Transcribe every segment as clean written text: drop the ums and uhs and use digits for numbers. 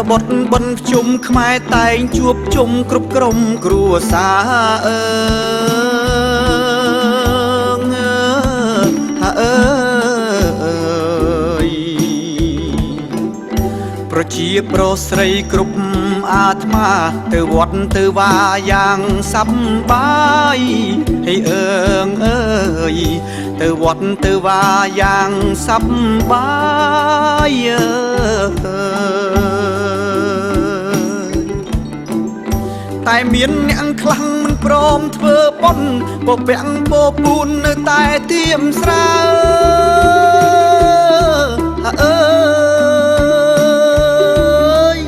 បុត្របុណ្យភ្ជុំខ្មែរតែងជួបជុំគ្រប់ក្រុមគ្រួសារអើអើយប្រជាប្រុសស្រីគ្រប់អាត្មាទៅវត្តទៅវាយ៉ាងសប្បាយហេអើងអើយទៅវត្តទៅវាយ៉ាងសប្បាយអើយតែមានអ្នកខ្លះមិនព្រមធ្វើបុណ្យពពាំងពពូននៅតែទៀមស្រាអើយ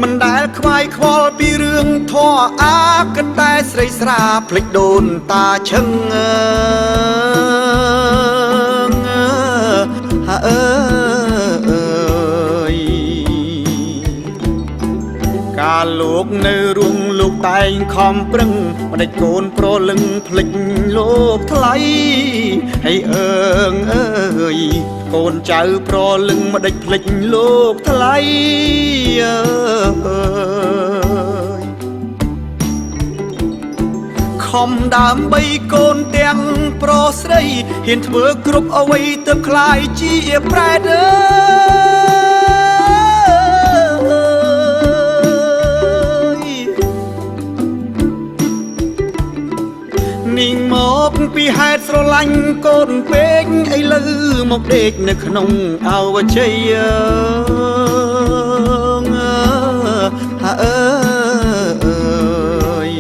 មិនដែលខ្វាយខ្វល់ពីរឿងធម៌អាគិតតែស្រីស្រាភ្លេចដូនតាឈឹងអើយកាលលោកនៅរួងលោកតែងខំប្រឹងម្ដេចកូនប្រលឹងភ្លេចលោកថ្លៃហើយអើងអើយកូនចៅប្រលឹងម្ដេចភ្លេចលោកថ្លៃអើយខំដើម្បីកូនទាំងប្រុសស្រីហ៊ានធ្វើគ្រប់អ្វីទើបក្លាយជាប្រែតអើយនាងមកពីហេតុស្រឡាញ់កូនពេកឥឡូវមកដេកនៅក្នុងអវជ័យអើយ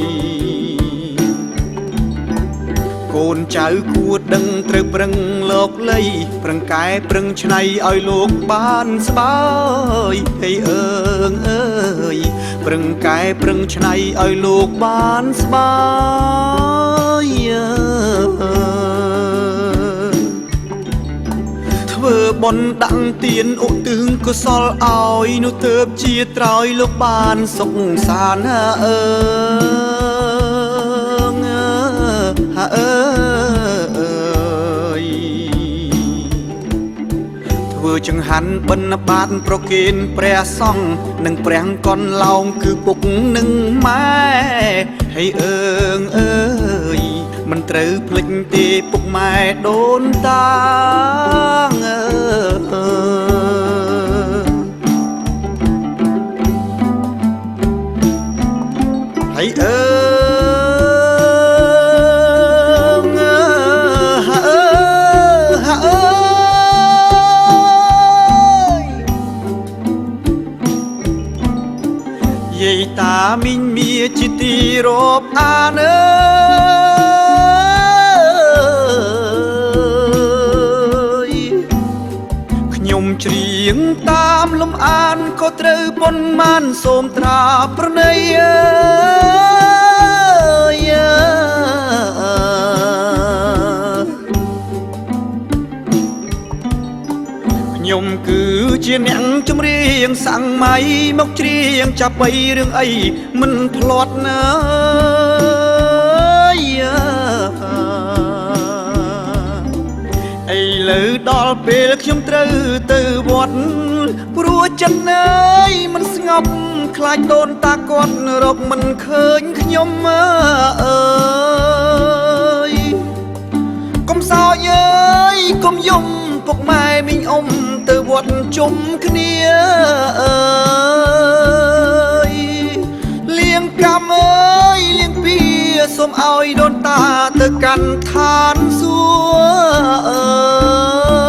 កូនចៅគួរដឹងត្រូវប្រឹងលោកលៃប្រឹងកែប្រឹងឆ្នៃឲ្យលោកបានស្បាយហេអើងអើយប្រឹងកែប្រឹងឆ្នៃឲ្យលោកបានស្បាយធ្វើបុណ្យដាក់ទានឧទ្ទិសកុសលឲ្យនោះទើបជាត្រោយលោកបានសុខសាន្តអើងអើយធ្វើចង្ហាន់បិណ្ឌបាតប្រគេនព្រះសង្ឃនិងព្រះកុនឡោងគឺពុកនិងម៉ែហេអើងអើយមិនត្រូវភ្លេចទេពុកម៉ែដូនតាអើយហេអើងអើអើយយាយតាមីងមាជាទីរាប់អានអើយខ្ញុំច្រៀងតាមលំអានក៏ត្រូវប៉ុន្មានសូមត្រាប្រណីអើយខ្ញុំគឺជាអ្នកចម្រៀងសាំងម៉ៃមកច្រៀងចាប់បីរឿងអីមិនភ្លាត់ណាយឥឡូវដល់ពេលខ្ញុំត្រូវទៅវត្តព្រោះចិត្តអើយមិនស្ងប់ខ្លាចដូនតាគាត់រកមិនឃើញខ្ញុំអើយកុំសោចអើយកុំយំពុកម៉ែមីងអ៊ំទៅវត្តជុំគ្នាអើយលៀងកម្មអើយលៀងពីសូមឲ្យដូនតាទៅកាន់ឋានសួគ៌អើ